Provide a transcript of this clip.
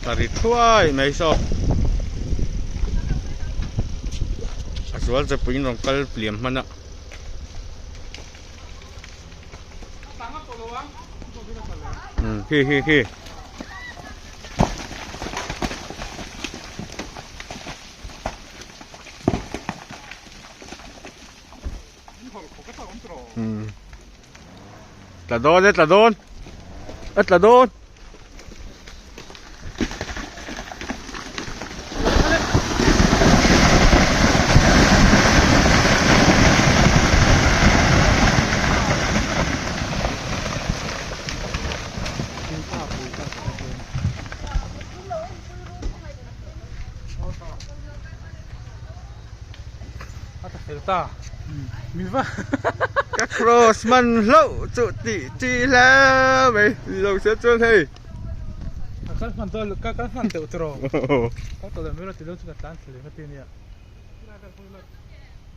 Ta ri thuai mai saw. A zual che puiin rawn kal liam hman a. Khi khi khi. Tla dawn e tla dawn a tla dawn. Ka cross man hlauh chu tih chi hle mai lo se chuan hei. Ka kal hman dawn ka kal hman deuh tawh ka tawh lo mai ti lo chu ka tlan thla leh ngati ania.